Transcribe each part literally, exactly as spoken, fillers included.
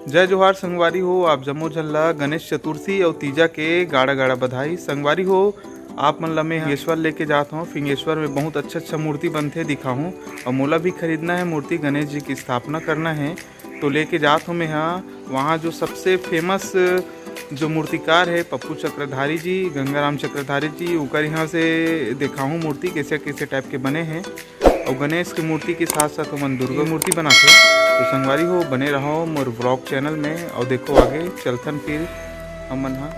जय जोहार संगवारी हो, आप जम्मो झन ला गणेश चतुर्थी अउ तीजा के गाड़ा गाड़ा बधाई। संगवारी हो, आप मन ला मैं फिंगेश्वर लेके जात हूँ। फिंगेश्वर में बहुत अच्छा अच्छा मूर्ति बनथे, दिखाहूँ। और मोला भी खरीदना है मूर्ति, गणेश जी की स्थापना करना है, तो लेके जात हूँ मैं। हाँ, वहाँ जो सबसे फेमस जो मूर्तिकार है पप्पू चक्रधारी जी, गंगाराम चक्रधारी जी, उकर यहाँ से दिखाहूँ मूर्ति कैसे कैसे टाइप के बने हैं। और गणेश के मूर्ति के साथ साथ हमन दुर्गा मूर्ति बनाथे। तो संगवारी हो, बने रहो मोर व्लॉग चैनल में। और देखो, आगे चलथन फिर हमन हा।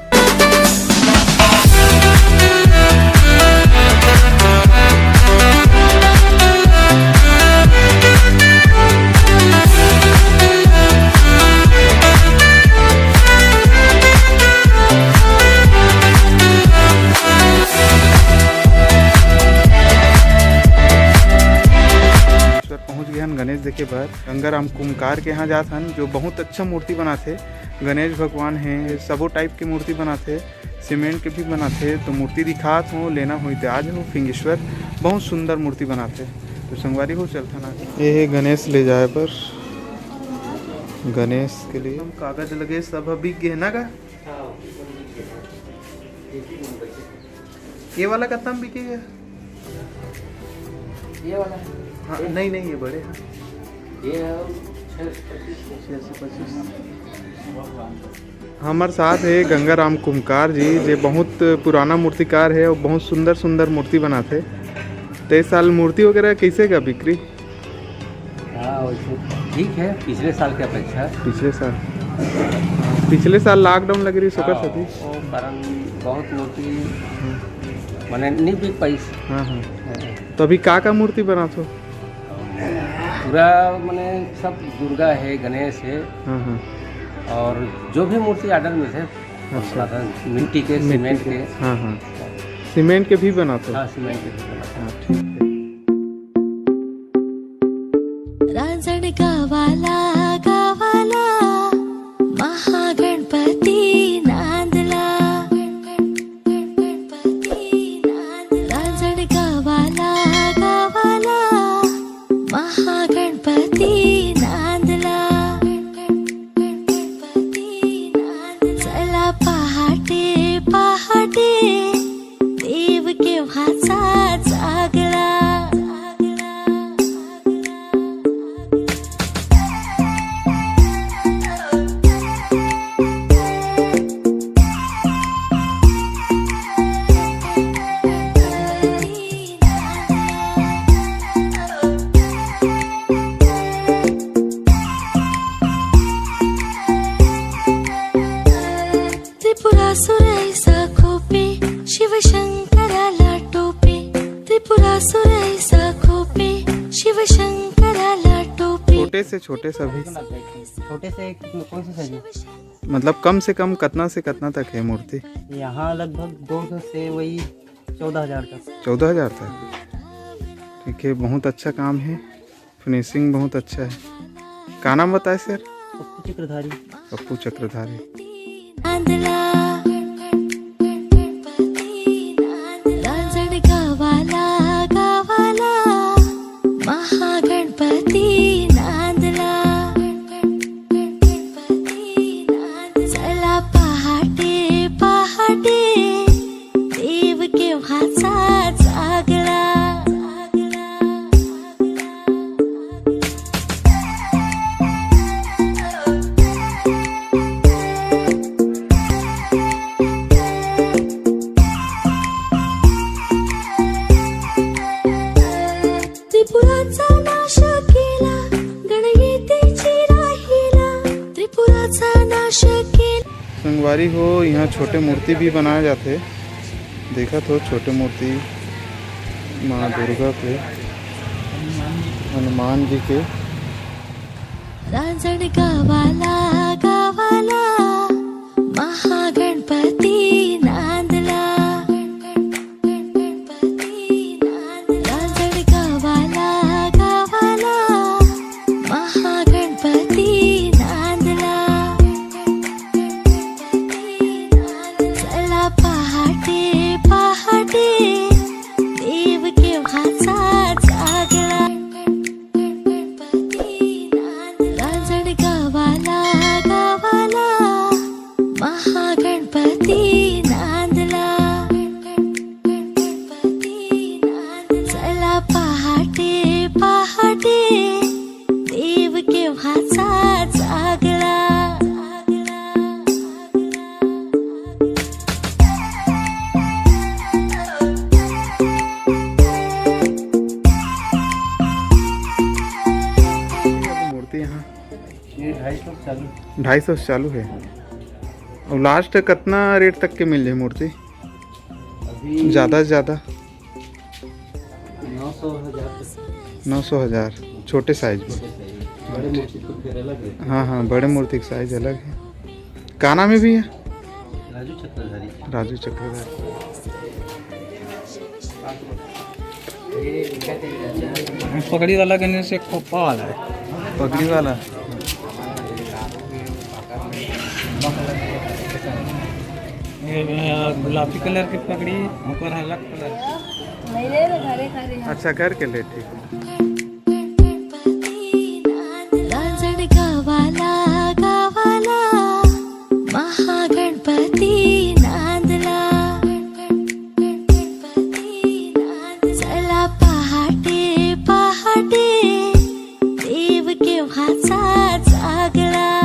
पहुंच गए हन गणेश देखे बर। गंगाराम कुम्हकार के यहाँ जात हन, जो बहुत अच्छा मूर्ति बनाथे। गणेश भगवान हे, सबो टाइप के मूर्ति बनाथे, सीमेंट के भी बनाथे। तो मूर्ति दिखात हो, लेना होई तो आ जाओ फिंगेश्वर, बहुत सुंदर मूर्ति बनाथे। तो संगवारी हो, चलथन आज। ये हे गणेश ले जाए बर, गणेश के लिए हम कागज लगे सब बिक गए ना का? ये वाला कितना में बिकेगा? ये वाला? हाँ, नहीं, नहीं, ये बड़े हैं। ये है छः सौ पच्चीस। छः सौ पच्चीस। हमर साथ है गंगाराम कुम्हकार जी, जे बहुत पुराना मूर्तिकार है और बहुत सुंदर सुंदर मूर्ति बनाथे। तो इस साल मूर्ति वगैरह कैसे का बिक्री? हाँ, वैसे ठीक है, पिछले साल की अपेक्षा। पिछले साल, पिछले साल लॉकडाउन लग रही, ओकर हाँ, सेती। वो कारण बहुत मूर्ति हम्म। माने नहीं बिक पाइस। हाँ, हाँ। हाँ। तो अभी का का मूर्ति बनाथो? पूरा माने सब दुर्गा है, गणेश है हाँ, हाँ। और जो भी मूर्ति ऑर्डर में थे, अच्छा। बनाता है, मिट्टी के, मिट्टी सीमेंट के। के। हाँ, हाँ। सीमेंट के भी बनाथो? हाँ, सीमेंट के भी बनाता है। हाँ, ठीक है। रांझण गावाला, गावाला, महागणपति नांदला। रांझण गावाला, गावाला, महागणपति नांदला। चला पहाटे, पहाटे, देव के भाषा जागला। त्रिपुरासुर ऐसा खोपे, शिव शंकराला टोपे। त्रिपुरासुर ऐसा खोपे, शिव शंकराला टोपे। छोटे से छोटे सभी। छोटे से एक, कौन सी साइज है? मतलब कम से कम कितना से कितना तक है मूर्ति? यहाँ लगभग दो सौ से वही चौदह हज़ार तक। चौदह हज़ार तक। ठीक है, बहुत अच्छा काम है। फिनिशिंग बहुत अच्छा है। का नाम बताए सर? पप्पू चक्रधारी। पप्पू चक्रधारी। महागणपति नांदला। चला पहाटे पहाटे देव के भाषा जागला। त्रिपुराचा नाश केला, गणयेतीची राहिला, त्रिपुराचा नाश केला। संगवारी हो, यहाँ छोटे मूर्ति भी बनाए जाथे। देखत हो छोटे मूर्ति माँ दुर्गा के, हनुमान जी के। रांझण गावाला, गावाला, महागणपती नांदला। रांझण गावाला, गावाला, महागणपती नांदला। चला पहाटे पहाटे देव केव्हाचा जागला. रांझण गावाला. ढाई सौ से चालू है। और लास्ट कतना रेट तक के मिल जाए मूर्ति? अभी ज्यादा से ज्यादा नौ सौ हजार। नौ सौ हजार, छोटे साइज में। बड़े मूर्ति तो फिर अलग है। हाँ हाँ, बड़े मूर्ति का साइज अलग है। का नाम है भैया? राजू चक्रधारी। राजू चक्रधारी। पगड़ी वाला गणेश एक खोपा वाला है। पगड़ी वाला। ये, अ, गुलाबी कलर की पगड़ी, ऊपर हरा कलर। अच्छा, करके ले, ठीक है। रांजण गावाला, गावाला, महागणपती नांदला. चला पहाटे पहाटे, देव केव्हाचा जागला.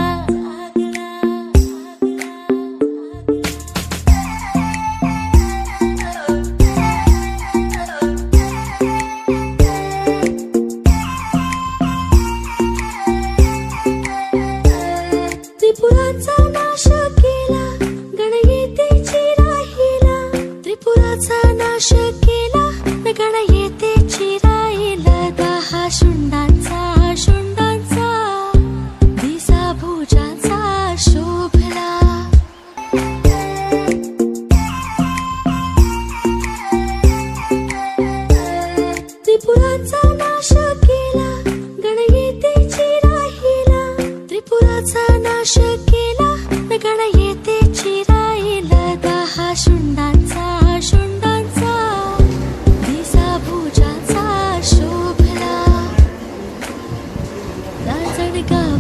त्रिपुराचा नाश केला, गणयेतेची राहिला. त्रिपुराचा नाश केला, न गणयेतेची राहिला. दहा शुंडांचा, शुंडांचा दिसा भुजांचा शोभला. त्रिपुराचा नाश केला, गणयेतेची राहिला. त्रिपुराचा नाश केला, गणयेतेची राहिला. दहा शुंडांचा, शुंडांचा दिसा भुजांचा शोभला. रांजण गाव